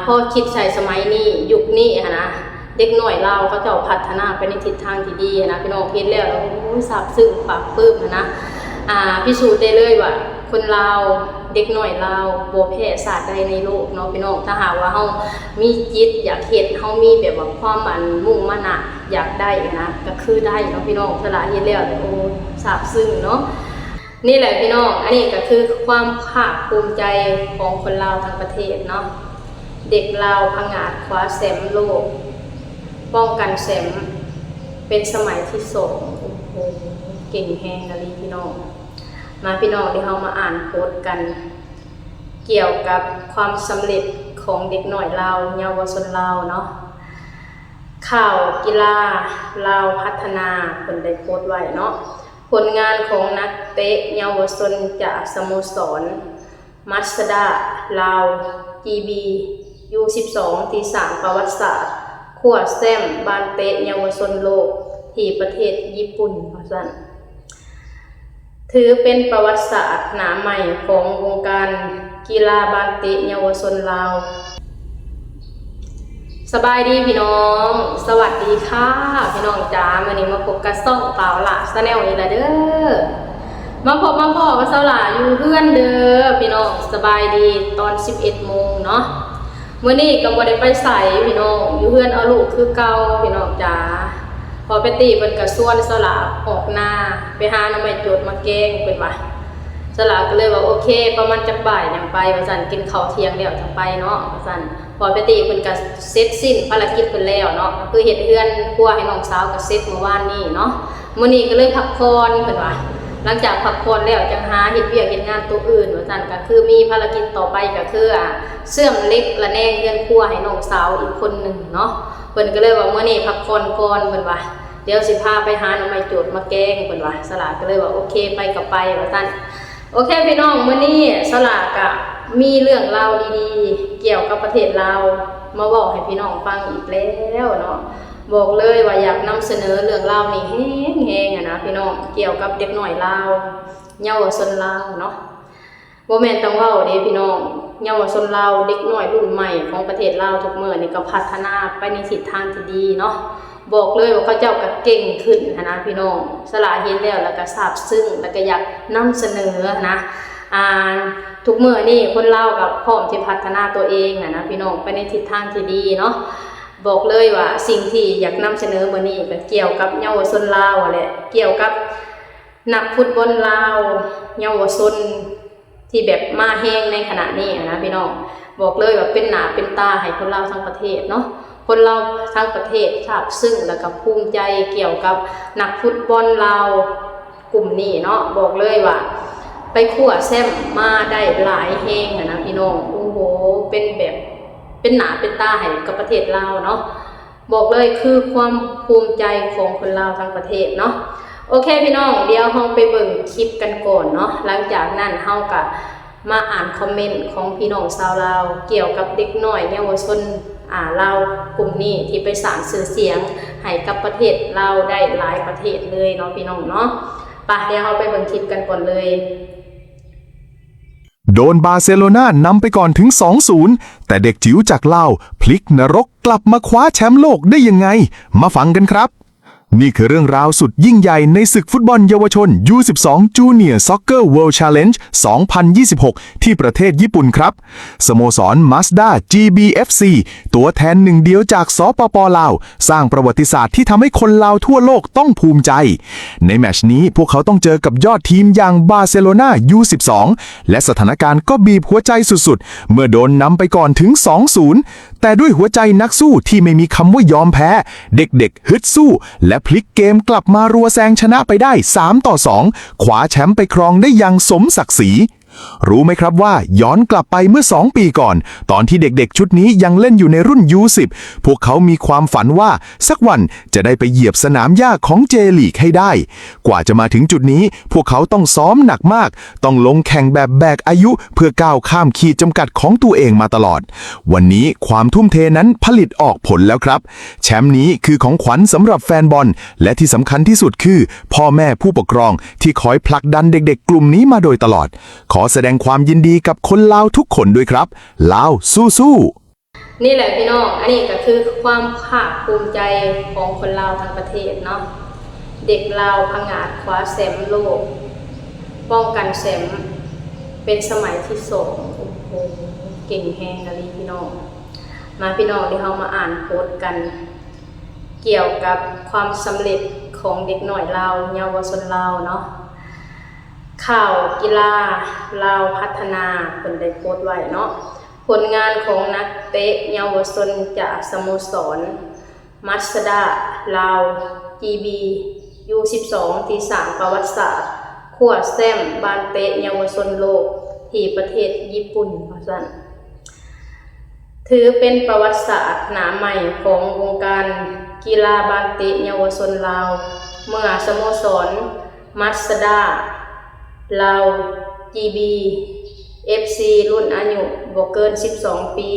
ພໍຄິດໃສ່ສະໄໝນີ້ ຍຸກນີ້ຫັ້ນນະ ເດັກນ້ອຍລາວເຂົາເຈົ້າພັດທະນາໄປໃນທິດທາງທີ່ດີຫັ້ນນະ ພີ່ນ້ອງເຫັນແລ້ວ ໂອ້ຍ ຊາບຊຶ້ງປາບປຶ້ມຫັ້ນນະ ອ່າ ພິສູດໄດ້ເລີຍວ່າ ຄົນລາວ ເດັກນ້ອຍລາວ ບໍ່ແພ້ຊາດໃດໃນໂລກເນາະ ພີ່ນ້ອງ. ຖ້າຫາກວ່າເຮົາມີຈິດຢາກເຮັດ ເຮົາມີແບບວ່າຄວາມ ອັນ ມຸ່ງມານະ ຢາກໄດ້ຫັ້ນນະ ກໍຄືໄດ້ເນາະ ພີ່ນ້ອງ. ສະຫຼາເຫັນແລ້ວ ໂອ້ ຊາບຊຶ້ງເນາະ. ນີ້ແຫຼະພີ່ນ້ອງ ອັນນີ້ກໍຄືຄວາມພາກພູມໃຈຂອງຄົນລາວທັງປະເທດເນາະ ເດັກລາວຜະຫງາດຄວ້າແຊມໂລກ ປ້ອງກັນແຊມເປັນສະໄໝທີສອງ ໂອ້ໂຫ ເກັ່ງແຮງອີ່ຫຼີພີ່ນ້ອງ. ມາພີ່ນ້ອງ ດຽວເຮົາມາອ່ານໂພສກັນ ກ່ຽວກັບຄວາມສຳເລັດຂອງເດັກນ້ອຍລາວ ເຍົາວະຊົນລາວເນາະ. ຂ່າວກິລາລາວພັດທະນາ ເພິ່ນໄດ້ໂພສໄວ້ເນາະ ຜົນງານຂອງນັກເຕະເຍົາວະຊົນຈາກສະໂມສອນ Mazda ລາວ ຈີບີ ຢູສິບສອງ ທີ່ສ້າງປະຫວັດສາດ ຄວ້າແຊ້ມບານເຕະເຍົາວະຊົນໂລກທີ່ປະເທດຍີ່ປຸ່ນ ວ່າຊັ້ນ. ຖືເປັນປະຫວັດສາດໜ້າໃໝ່ຂອງວົງການກິລາບານເຕະເຍົາວະຊົນລາວ. ສະບາຍດີພີ່ນ້ອງ ສະຫວັດດີຄ່ະພີ່ນ້ອງຈ໋າ. ມື້ນີ້ມາພົບກັບຊ່ອງ Paola Channel ອີກແລ້ວເດີ. ມາພົບມາພໍ້ກັບສາວຫຼ້າຢູ່ເຮືອນເດີພີ່ນ້ອງ. ສະບາຍດີຕອນສິບເອັດໂມງເນາະ. ມື້ນີ້ກໍບໍ່ໄດ້ໄປໃສພີ່ນ້ອງ ຢູ່ເຮືອນເອົາລູກຄືເກົ່າພີ່ນ້ອງຈ໋າ. ພໍ່ແປດຕີ້ເພິ່ນກໍຊວນສາວຫຼ້າອອກນາ ໄປຫາໜໍ່ໄມ້ໂຈດມາແກງ ເພິ່ນວ່າ. ສາວຫຼ້າກໍເລີຍວ່າ ໂອເຄ ປະມານຈັກບ່າຍຈັ່ງໄປ ວ່າຊັ້ນ ກິນເຂົ້າທ່ຽງແລ້ວຈັ່ງໄປເນາະ ວ່າຊັ້ນ. ພໍ່ແປດຕີ້ເພິ່ນກໍເສັດສິ້ນພາລະກິດເພິ່ນແລ້ວເນາະ ກໍຄືເຮັດເຮືອນຄົວໃຫ້ນ້ອງສາວກໍເສັດມື້ວານນີ້ເນາະ. ມື້ນີ້ກໍເລີຍພັກຜ່ອນ ເພິ່ນວ່າ ຫຼັງຈາກພັກຜ່ອນແລ້ວຈັ່ງຫາເຮັດວຽກເຮັດງານໂຕອື່ນ ວ່າຊັ້ນ. ກໍຄືມີພາລະກິດຕໍ່ໄປກໍຄື ອ່າ ເຊື່ອມເຫຼັກລະແນງເຮືອນຄົວໃຫ້ນ້ອງສາວອີກຄົນໜຶ່ງເນາະ. ເພິ່ນກໍເລີຍວ່າ ມື້ນີ້ພັກຜ່ອນກ່ອນ ເພິ່ນວ່າ ດຽວຊິພາໄປຫາໜໍ່ໄມ້ໂຈດມາແກງ ເພິ່ນວ່າ. ສາວຫຼ້າກໍເລີຍວ່າ ໂອເຄ ໄປກໍໄປ ວ່າຊັ້ນ. ໂອເຄພີ່ນ້ອງ ມື້ນີ້ສາວຫຼ້າກະມີເລື່ອງລາວດີໆ ກ່ຽວກັບປະເທດລາວ ມາເວົ້າໃຫ້ພີ່ນ້ອງຟັງອີກແລ້ວເນາະ. ບອກເລີຍວ່າຢາກນຳສະເໜີເລື່ອງລາວນີ້ແຮງໆ ຫັ້ນນະພີ່ນ້ອງ ກ່ຽວກັບເດັກນ້ອຍລາວ ເຍົາວະຊົນລາວເນາະ. ບໍ່ແມ່ນຕ້ອງເວົ້າເດ້ພີ່ນ້ອງ ເຍົາວະຊົນລາວ ເດັກນ້ອຍລຸ້ນໃໝ່ຂອງປະເທດລາວທຸກມື້ນີ້ກໍພັດທະນາໄປໃນທິດທາງທີ່ດີເນາະ. ບອກເລີຍວ່າເຂົາເຈົ້າກໍເກັ່ງຂຶ້ນຫັ້ນນະພີ່ນ້ອງ. ສາວຫຼ້າເຫັນແລ້ວ ແລ້ວກໍຊາບຊຶ້ງ ແລ້ວກໍຢາກນຳສະເໜີຫັ້ນນະ. ອ່າ ທຸກມື້ນີ້ຄົນລາວກໍພ້ອມທີ່ພັດທະນາຕົວເອງຫັ້ນນະພີ່ນ້ອງ ໄປໃນທິດທາງທີ່ດີເນາະ. ບອກເລີຍວ່າສິ່ງທີ່ຢາກນຳສະເໜີມື້ນີ້ກໍກ່ຽວກັບເຍົາວະຊົນລາວຫັ້ນແຫຼະ ກ່ຽວກັບນັກຟຸດບອນລາວເຍົາວະຊົນ ທີ່ແບບມາແຮງໃນຂະນະນີ້ຫັ້ນນະພີ່ນ້ອງ. ບອກເລີຍວ່າເປັນໜ້າເປັນຕາໃຫ້ຄົນລາວທັງປະເທດເນາະ. ຄົນລາວທັງປະເທດຊາບຊຶ້ງ ແລ້ວກໍພູມໃຈກ່ຽວກັບນັກຟຸດບອນລາວກຸ່ມນີ້ເນາະ. ບອກເລີຍວ່າໄປຄວ້າແຊ້ມມາໄດ້ຫຼາຍແຮງຫັ້ນນະພີ່ນ້ອງ. ໂອ້ໂຫ ເປັນແບບ ເປັນໜ້າເປັນຕາໃຫ້ກັບປະເທດລາວເນາະ. ບອກເລີຍຄືຄວາມພູມໃຈຂອງຄົນລາວທັງປະເທດເນາະ. ໂອເຄພີ່ນ້ອງ ດຽວເຮົາໄປເບິ່ງຄລິບກັນກ່ອນເນາະ. ຫຼັງຈາກນັ້ນເຮົາກະມາອ່ານຄອມເມັນຂອງພີ່ນ້ອງຊາວລາວ ກ່ຽວກັບເດັກນ້ອຍເຍົາວະຊົນ ອາ ລາວກຸ່ມນີ້ ທີ່ໄປສ້າງຊື່ສຽງໃຫ້ກັບປະເທດລາວໄດ້ຫຼາຍປະເທດເລີຍເນາະພີ່ນ້ອງເນາະ. ປະ ດຽວເຮົາໄປເບິ່ງຄລິບກັນກ່ອນເລີຍ. ໂດນບາร์ເຊໂລนານำไปก่อนถึง สองศูนย์ แต่เด็กจิ๋วจากลาวพลิกนรกกลับมาคว้าแชมป์โลกได้ยังไง มาฟังกันครับ นี่คือเรื่องราวสุดยิ่งใหญ่ในศึกฟุตบอลเยาวชน ยู สิบสอง Junior Soccer World Challenge สองพันยี่สิบหก ที่ประเทศญี่ปุ่นครับ สโมสร Mazda จี บี เอฟ ซี ตัวแทนหนึ่งเดียวจาก สปป ลาว สร้างประวัติศาสตร์ที่ทำให้คนลาวทั่วโลกต้องภูมิใจ ในแมตช์นี้พวกเขาต้องเจอกับยอดทีมอย่างบาร์เซโลนา ยู สิบสอง และสถานการณ์ก็บีบหัวใจสุดๆ เมื่อโดนนำไปก่อนถึง สองศูนย์ แต่ด้วยหัวใจนักสู้ที่ไม่มีคำว่ายอมแพ้ เด็กๆ ฮึดสู้ และพลิกเกมกลับมารัวแซงชนะไปได้ สามต่อสอง คว้าแชมป์ไปครองได้อย่างสมศักดิ์ศรี รู้ไหมครับว่าย้อนกลับไปเมื่อสองปีก่อน ตอนที่เด็กๆ ชุดนี้ยังเล่นอยู่ในรุ่น ยู สิบ พวกเขามีความฝันว่าสักวันจะได้ไปเหยียบสนามหญ้าของ เจ ลีก ให้ได้ กว่าจะมาถึงจุดนี้ พวกเขาต้องซ้อมหนักมาก ต้องลงแข่งแบบแบกอายุเพื่อก้าวข้ามขีดจำกัดของตัวเองมาตลอด วันนี้ความทุ่มเทนั้นผลิตออกผลแล้วครับ แชมป์นี้คือของขวัญสำหรับแฟนบอล และที่สำคัญที่สุดคือพ่อแม่ผู้ปกครองที่คอยผลักดันเด็กๆ กลุ่มนี้มาโดยตลอด ขอแสดงความยินดีกับคนลาวทุกคนด้วยครับ ลาวสู้ๆ ນີ້ແຫຼະພີ່ນ້ອງ, ອັນນີ້ກໍຄືຄວາມພາກພູມໃຈຂອງຄົນລາວທັງປະເທດເນາະ. ເດັກລາວຜະຫງາດຄວ້າແຊ້ມໂລກ, ປ້ອງກັນແຊ້ມເປັນສະໄໝທີສອງ. ໂອ້ໂຫ ເກັ່ງແຮງອີ່ຫຼີພີ່ນ້ອງ. ມາພີ່ນ້ອງ, ດຽວເຮົາມາອ່ານໂພສກັນ ກ່ຽວກັບຄວາມສຳເລັດຂອງເດັກນ້ອຍລາວ, ເຍົາວະຊົນລາວເນາະ. ຂ່າວກິລາລາວພັດທະນາ ເພິ່ນໄດ້ໂພສໄວ້ເນາະ, ຜົນງານຂອງນັກເຕະເຍົາວະຊົນຈາກສະໂມສອນ Mazda ລາວ GB ຢູສິບສອງ ທີ່ສ້າງປະຫວັດສາດ ຄວ້າແຊ້ມບານເຕະເຍົາວະຊົນໂລກທີ່ປະເທດຍີ່ປຸ່ນ ວ່າຊັ້ນ. ຖືເປັນປະຫວັດສາດໜ້າໃໝ່ຂອງວົງການກິລາບານເຕະເຍົາວະຊົນລາວ ເມື່ອສະໂມສອນ Mazda ລາວ GB FC ລຸ້ນອາຍຸບໍ່ເກີນສິບສອງປີ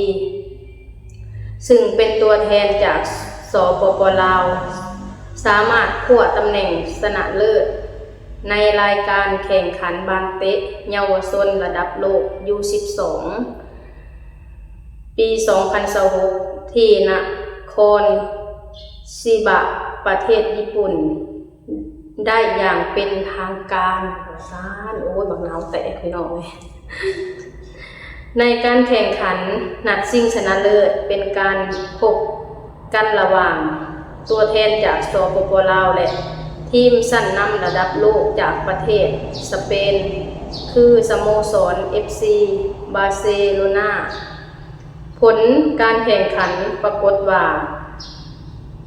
ຊຶ່ງເປັນຕົວແທນຈາກ ສປປ ລາວ ສາມາດຄວ້າຕຳແໜ່ງຊະນະເລີດໃນລາຍການແຂ່ງຂັນບານເຕະເຍົາວະຊົນລະດັບໂລກ ຢູສິບສອງ ປີສອງພັນຊາວຫົກ ທີ່ນະຄອນຊິບະ ປະເທດຍີ່ປຸ່ນ ໄດ້ຢ່າງເປັນທາງການ ວ່າຊັ້ນ. ໂອ້ຍ ບັກນາວແຕກ ພີ່ນ້ອງເອີຍ. ໃນການແຂ່ງຂັນນັດຊິງຊະນະເລີດ ເປັນການພົບກັນລະຫວ່າງຕົວແທນຈາກ ສປປ ລາວ ແລະ ທີມຊັ້ນນຳລະດັບໂລກຈາກປະເທດສະເປນ ຄືສະໂມສອນ FC ບາເຊໂລນາ. ຜົນການແຂ່ງຂັນປາກົດວ່າ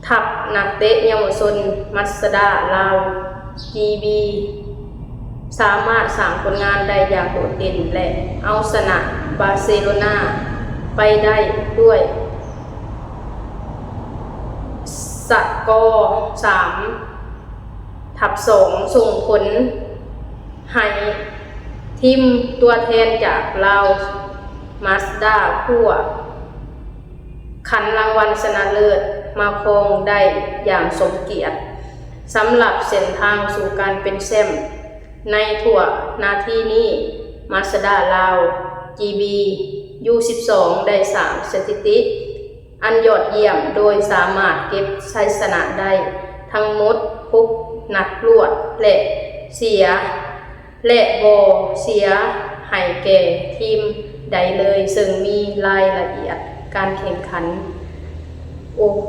ທັບນັກເຕະເຍົາວະຊົນ Mazda ລາວ GB ສາມາດສ້າງຜົນງານໄດ້ຢ່າງໂດດເດັ່ນ ແລະ ເອົາຊະນະບາເຊໂລນາໄປໄດ້ດ້ວຍສະກໍສາມ ທັບສອງ ສົ່ງຜົນໃຫ້ທີມຕົວແທນຈາກລາວ Mazda ຄວ້າຂັນລາງວັນຊະນະເລີດມາຄອງໄດ້ຢ່າງສົມກຽດ. ສຳລັບເສັ້ນທາງສູ່ການເປັນແຊ້ມໃນທົ່ວນາທີນີ້, Mazda ລາວ GB ຢູສິບສອງ ໄດ້ສ້າງສະຖິຕິ ອັນຍອດຢ້ຽມ ໂດຍສາມາດເກັບໄຊຊະນະໄດ້ທັງໝົດຫົກນັດລວດ ແລະ ເສຍ ແລະ ບໍ່ເສຍໃຫ້ແກ່ທີມໃດເລີຍ, ເຊິ່ງມີລາຍລະອຽດການແຂ່ງຂັນ. ໂອ້ໂຫ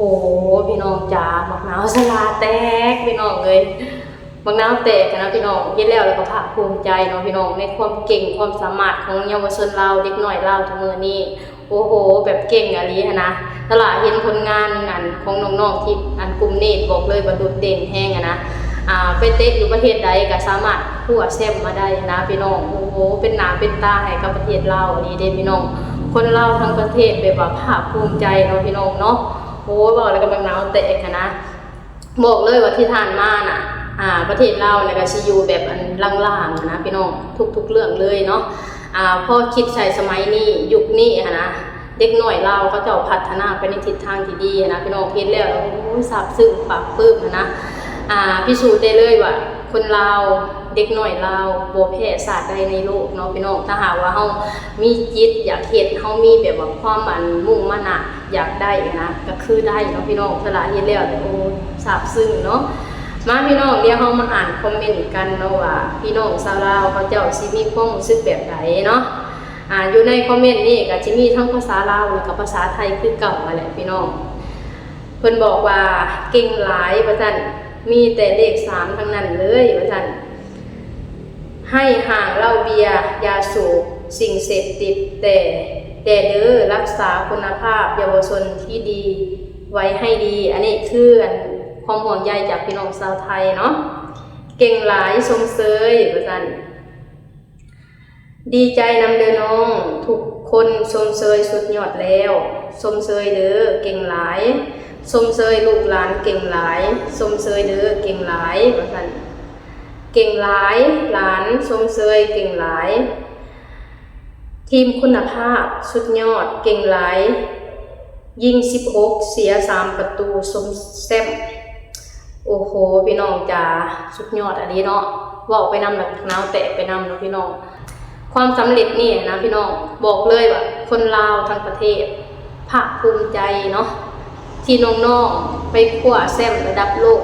ພີ່ນ້ອງຈ໋າ, ບັກນາວສະຫຼາແຕກ ພີ່ນ້ອງເອີຍ. ບັກນາວແຕກຫັ້ນນະພີ່ນ້ອງ, ເຮັດແລ້ວແລ້ວກໍພາກພູມໃຈເນາະພີ່ນ້ອງ ໃນຄວາມເກັ່ງຄວາມສາມາດຂອງເຍົາວະຊົນລາວ ເດັກນ້ອຍລາວທຸກມື້ນີ້. ໂອ້ໂຫ ແບບເກັ່ງອີ່ຫຼີຫັ້ນນະ, ຕະຫຼາເຫັນຜົນງານອັນຂອງນ້ອງໆ ທີ່ອັນກຸ່ມນີ້ ບອກເລີຍວ່າໂດດເດັ່ນແຮງຫັ້ນນະ. ອ່າ ໄປເຕະຢູ່ປະເທດໃດກໍສາມາດຄວ້າແຊ້ມມາໄດ້ຫັ້ນນະພີ່ນ້ອງ. ໂອ້ໂຫ ເປັນໜ້າເປັນຕາໃຫ້ກັບປະເທດລາວອີ່ຫຼີເດ້ພີ່ນ້ອງ. ຄົນລາວທັງປະເທດແບບວ່າພາກພູມໃຈເນາະພີ່ນ້ອງເນາະ. ໂອ້ ເວົ້າແລ້ວກໍບັກນາວແຕກຫັ້ນນະ. ບອກເລີຍວ່າທີ່ຜ່ານມານະ ອ່າ ປະເທດລາວນະກະຊິຢູ່ແບບອັນລ່າງໆນະພີ່ນ້ອງ ທຸກໆເລື່ອງເລີຍເນາະ. ອ່າ ພໍຄິດໃສ່ສະໄໝນີ້ ຍຸກນີ້ຫັ້ນນະ ເດັກນ້ອຍລາວເຂົາເຈົ້າພັດທະນາໄປໃນທິດທາງທີ່ດີຫັ້ນນະພີ່ນ້ອງ. ເຫັນແລ້ວ ໂອ້ຍ ຊາບຊຶ້ງປາບປຶ້ມຫັ້ນນະ. ອ່າ ພິສູດໄດ້ເລີຍວ່າຄົນລາວ ເດັກນ້ອຍລາວບໍ່ແພ້ຊາດໃດໃນໂລກເນາະພີ່ນ້ອງ. ຖ້າຫາກວ່າເຮົາມີຈິດຢາກເຮັດ ເຮົາມີແບບວ່າຄວາມອັນມຸ່ງມານະ ຢາກໄດ້ນະ ກໍຄືໄດ້ເນາະພີ່ນ້ອງ. ສະຫຼາເຮັດແລ້ວ ໂອ້ ຊາບຊຶ້ງເນາະ. ມາພີ່ນ້ອງ ດຽວເຮົາມາອ່ານຄອມເມັນກັນເນາະ ວ່າພີ່ນ້ອງຊາວລາວເຂົາເຈົ້າຊິມີຄວາມຮູ້ສຶກແບບໃດເນາະ. ອ່າ ຢູ່ໃນຄອມເມັນນີ້ກໍຊິມີທັງພາສາລາວ ແລ້ວກໍພາສາໄທຄືເກົ່າຫັ້ນແຫຼະພີ່ນ້ອງ. ເພິ່ນບອກວ່າ ເກັ່ງຫຼາຍ ວ່າຊັ້ນ, ມີແຕ່ເລກສາມທັງນັ້ນເລີຍ ວ່າຊັ້ນ. ໃຫ້ຫ່າງເຫຼົ້າເບຍ ຢາສູບ ສິ່ງເສບຕິດ ແຕ່ ແຕ່ເດີ ຮັກສາຄຸນນະພາບເຍົາວະຊົນທີ່ດີໄວ້ໃຫ້ດີ. ອັນນີ້ຄືອັນຄວາມຫ່ວງໃຍຈາກພີ່ນ້ອງຊາວໄທເນາະ. ເກັ່ງຫຼາຍ ຊົມເຊີຍ ວ່າຊັ້ນ. ດີໃຈນຳເດີນ້ອງ, ທຸກຄົນຊົມເຊີຍສຸດຍອດແລ້ວ. ຊົມເຊີຍເດີ ເກັ່ງຫຼາຍ. ຊົມເຊີຍລູກຫຼານເກັ່ງຫຼາຍ. ຊົມເຊີຍເດີ ເກັ່ງຫຼາຍ ວ່າຊັ້ນ. ເກັ່ງຫຼາຍຫຼານ, ຊົມເຊີຍເກັ່ງຫຼາຍ. ທີມຄຸນນະພາບສຸດຍອດ, ເກັ່ງຫຼາຍ, ຍິງສິບຫົກ ເສຍສາມປະຕູ, ຊົມແຊ້ມ. ໂອ້ໂຫ ພີ່ນ້ອງຈ໋າ, ສຸດຍອດອີ່ຫຼີເນາະ. ເວົ້າໄປນຳແລ້ວໜາວແຕກໄປນຳເນາະພີ່ນ້ອງ. ຄວາມສຳເລັດນີ້ນະພີ່ນ້ອງ, ບອກເລີຍວ່າຄົນລາວທັງປະເທດ ພາກພູມໃຈເນາະ ທີ່ນ້ອງໆໄປຄວ້າແຊ້ມລະດັບໂລກ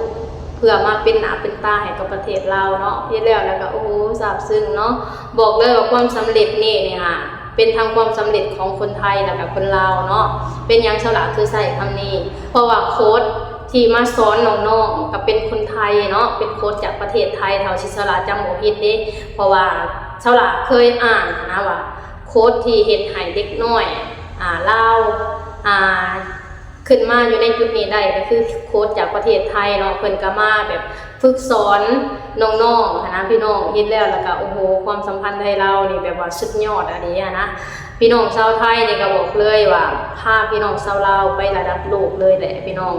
ເພື່ອມາເປັນໜ້າເປັນຕາໃຫ້ກັບປະເທດລາວເນາະ. ເຮັດແລ້ວແລ້ວກໍ ໂອ້ໂຫ ຊາບຊຶ້ງເນາະ. ບອກເລີຍວ່າຄວາມສຳເລັດນີ້ນີ້ຫາ ເປັນທັງຄວາມສຳເລັດຂອງຄົນໄທ ແລ້ວກໍຄົນລາວເນາະ. ເປັນຫຍັງສາວຫຼ້າຄືໃຊ້ຄຳນີ້? ເພາະວ່າໂຄດທີ່ມາສອນນ້ອງໆ ກໍເປັນຄົນໄທເນາະ, ເປັນໂຄດຈາກປະເທດໄທ ເທົ່າທີ່ສາວຫຼ້າຈຳບໍ່ຜິດເດ້. ເພາະວ່າສາວຫຼ້າເຄີຍອ່ານນະວ່າ ໂຄດທີ່ເຮັດໃຫ້ເດັກນ້ອຍ ອາ ລາວ ອາ ຂຶ້ນມາຢູ່ໃນຈຸດນີ້ໄດ້ ກໍຄືໂຄດຈາກປະເທດໄທເນາະ. ເພິ່ນກໍມາແບບຝຶກສອນນ້ອງໆ ຫັ້ນນະພີ່ນ້ອງ. ເຮັດແລ້ວແລ້ວກໍ ໂອ້ໂຫ ຄວາມສຳພັນໄທລາວນີ້ແບບວ່າສຸດຍອດອີ່ຫຼີຫັ້ນນະ. ພີ່ນ້ອງຊາວໄທນີ້ກໍບອກເລີຍວ່າ ພາພີ່ນ້ອງຊາວລາວໄປລະດັບໂລກເລີຍແຫຼະພີ່ນ້ອງ.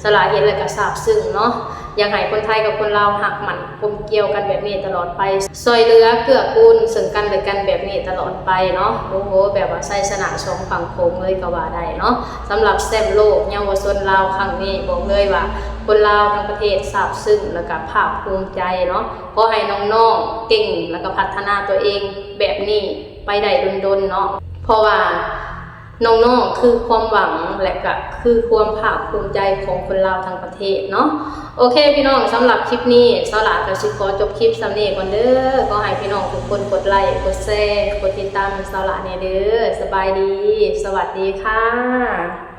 ສາວຫຼ້າເຫັນແລ້ວກໍຊາບຊຶ້ງເນາະ. ຢາກໃຫ້ຄົນໄທກັບຄົນລາວຮັກໝັ້ນກົມກ່ຽວກັນແບບນີ້ຕະຫຼອດໄປ, ຊ່ອຍເຫຼືອເກື້ອກູນເຊິ່ງກັນແລະກັນແບບນີ້ຕະຫຼອດໄປເນາະ. ໂອ້ໂຫ ແບບວ່າໄຊຊະນະສອງຝັ່ງໂຂງເລີຍກໍວ່າໄດ້ເນາະ. ສຳລັບແຊ້ມໂລກເຍົາວະຊົນລາວຄັ້ງນີ້ ບອກເລີຍວ່າຄົນລາວທັງປະເທດຊາບຊຶ້ງ ແລ້ວກໍພາກພູມໃຈເນາະ. ຂໍໃຫ້ນ້ອງໆເກັ່ງ ແລ້ວກໍພັດທະນາຕົວເອງແບບນີ້ໄປໄດ້ດົນໆເນາະ, ເພາະວ່າ ນ້ອງໆຄືຄວາມຫວັງ ແລະກະຄືຄວາມພາກພູມໃຈຂອງຄົນລາວທັງປະເທດເນາະ. ໂອເຄພີ່ນ້ອງ, ສຳລັບຄລິບນີ້ ສາວຫຼ້າກໍຊິຂໍຈົບຄລິບສ່ຳນີ້ກ່ອນເດີ. ຂໍໃຫ້ພີ່ນ້ອງທຸກຄົນກົດໄລ, ກົດແຊ, ກົດຕິດຕາມໃຫ້ສາວຫຼ້າແດ່ເດີ. ສະບາຍດີ, ສະຫວັດດີຄ່ະ.